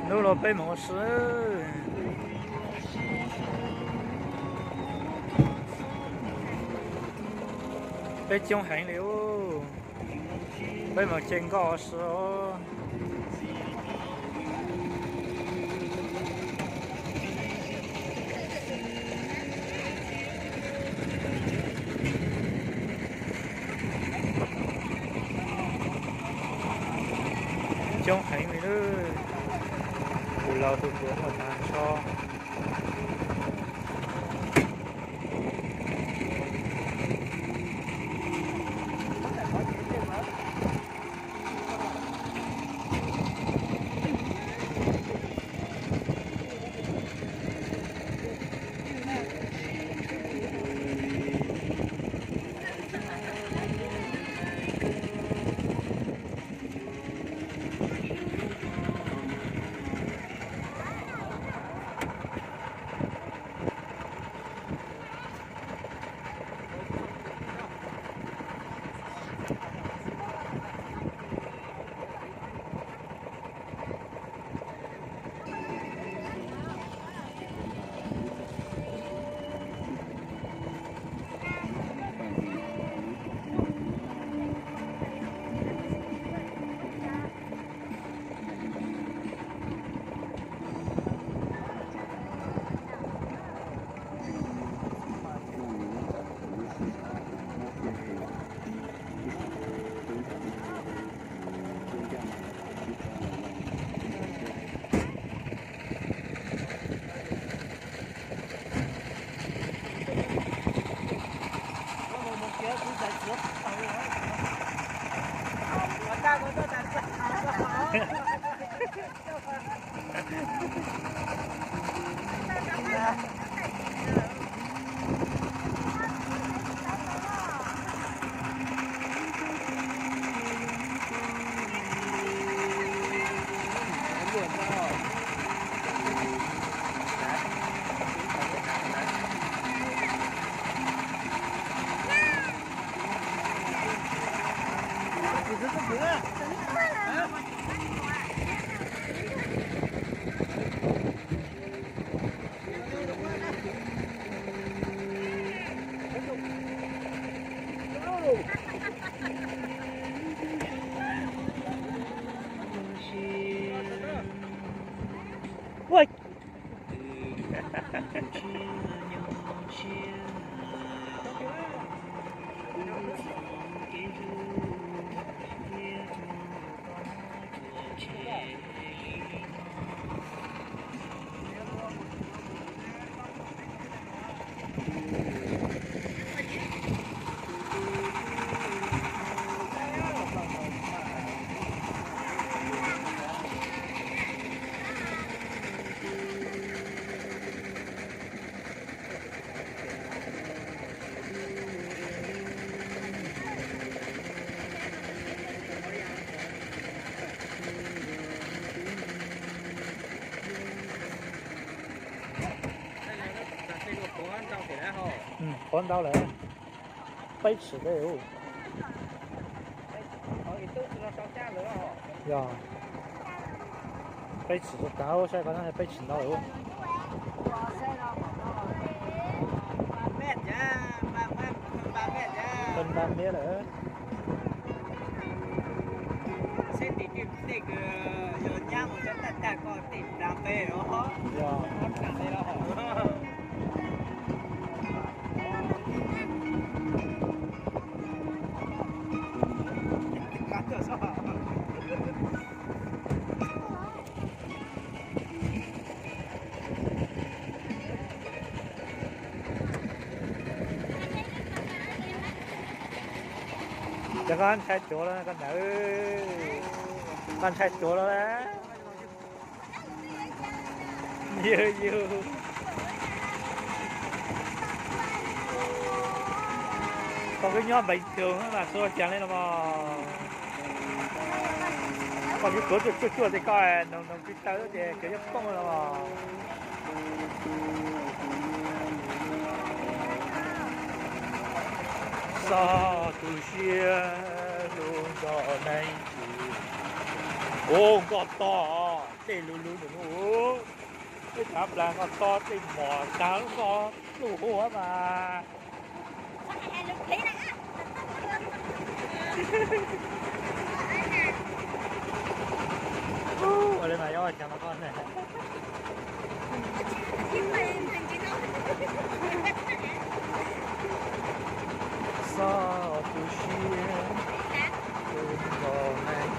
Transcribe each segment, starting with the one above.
Hnub no peb mus ua si, peb coob heev li ub. Peb mus ce nkoj ua si os. Coob heev li lawm. Tus laus tus hluas muaj tag nrho. Qhuav ntau lawm, peb tshim ntawd. Yog peb tshim rau tav, saib qhov no peb tshim ntau lawm. Peb nta miab lawm. Yog. Ces koj ntshai cuav los koj ntawd, koj ntshai cuav los lawm. Yws yws, koj kuj nyob npeev tug mas txhua caag li no mog. Koj kuj tuav tsuag tsuag tsuag ces koj noog noog tsis tawm ces cov yeej poob los. Txog tu siab lug nrog neeg, ua nkoj tog. Dej lug lug ntawm no, peb cov plas ko to, dej mos tag lub ko, lub huv mas. Ua li mas yuav ua cas mas koj ne? Xob tu siab, tu nrog neeg.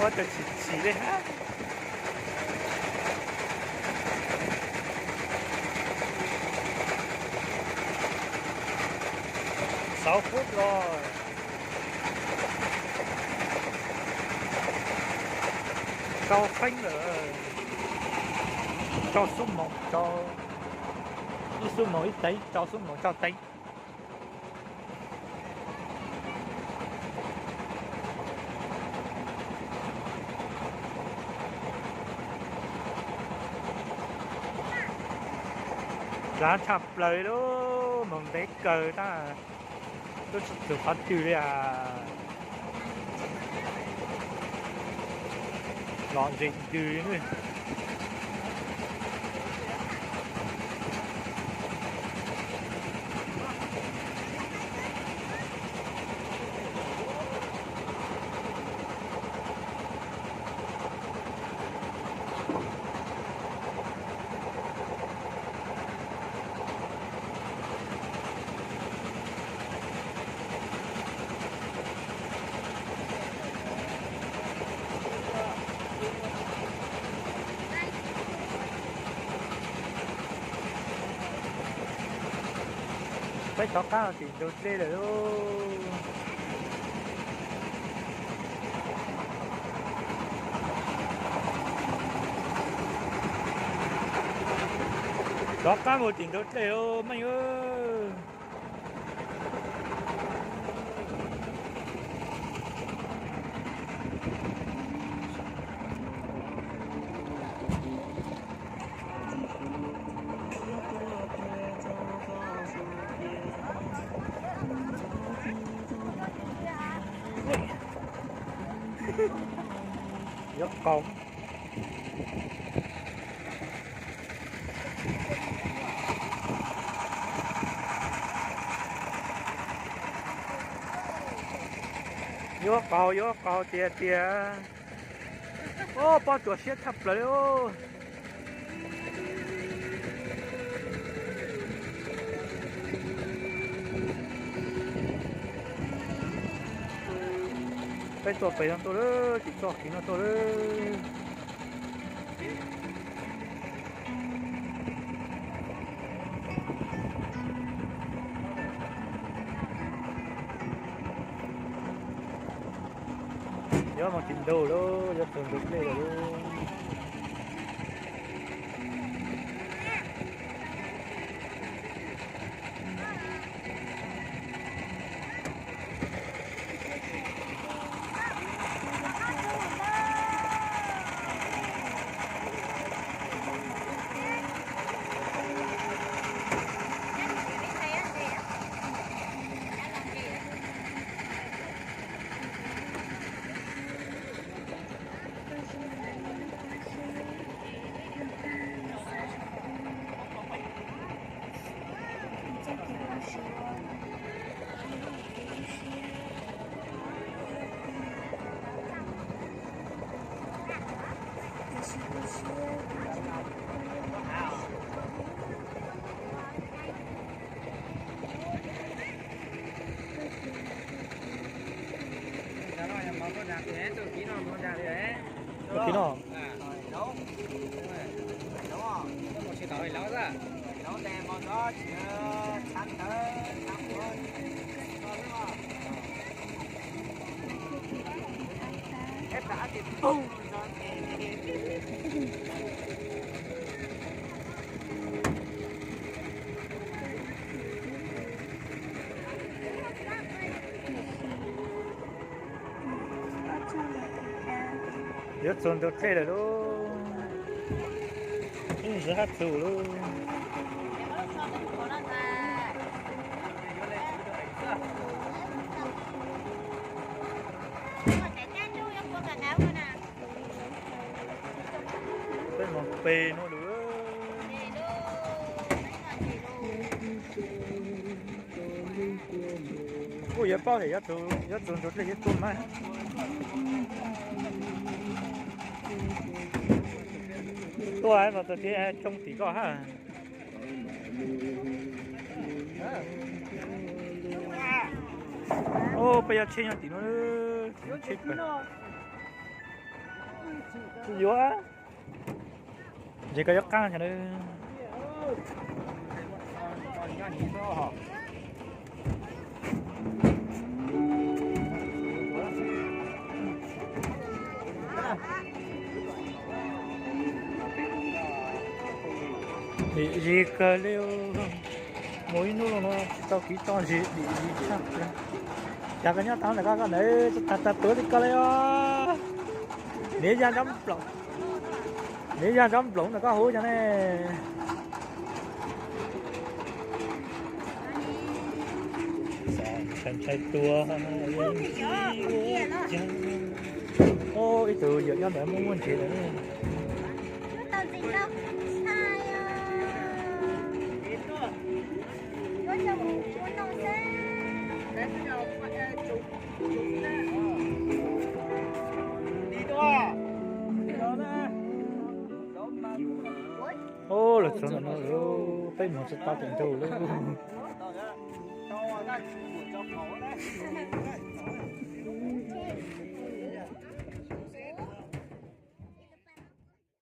Ua cas chim chim li hab. Sáu phút rồi. Rau feeb lawm. Rau xub moos, rau ib xub moos ib teev, rau xub moos rau teev. Dlav tshaj plaws li, moog ntev kawg tab, tub tsis txug qhov twg li as. Lom zem ntws li. Peb rov qab mus tim ntug dlej lawm lauj. Rov qab mus tim ntug dlej lauj meej. Yuav qaug. Yuav qaug, yuav qaug tiag tiag. Pob tsuas siab tshaj plaws li. Peb tuaj pem no tuaj lawm, tsis txoj kev no tuaj lawm. Yuav mus tim ntug lauj, yuav txug ntug dlej lawm lauj. Tus kis no. Yuav txog ntug dlej lawm lauj. Ib ntxwv hab txug lauj. Peb moog pe nuav lawm. Kuj yuav paub tias yuav txug ntug dlej yuav tuaj mas. Tuaj mas txog tim tsoo tim koj hab. Peb yuav tsheb nyob tim nuav, tsheb kawg. Tsis yuav, ntshe koj yuav qaab. Dim zis kawg li, mus ib hnub lug nuav tsis tau kev tso zis, dim zis tshaj plaws. Cas koj nyob taag ntawm koj, koj ntawd tag tag tuav li koj li os. Niam yaj nrov nploom, niam yaj nrov nploom ntawm koj huv cov ne. Ntshai ntshai tua. Ib tug yawm nyob ntawd muaj muaj ntsev lawm. Ub, lawv txog ntawm no lawm, peb moog tsis tau tim ntug lawm.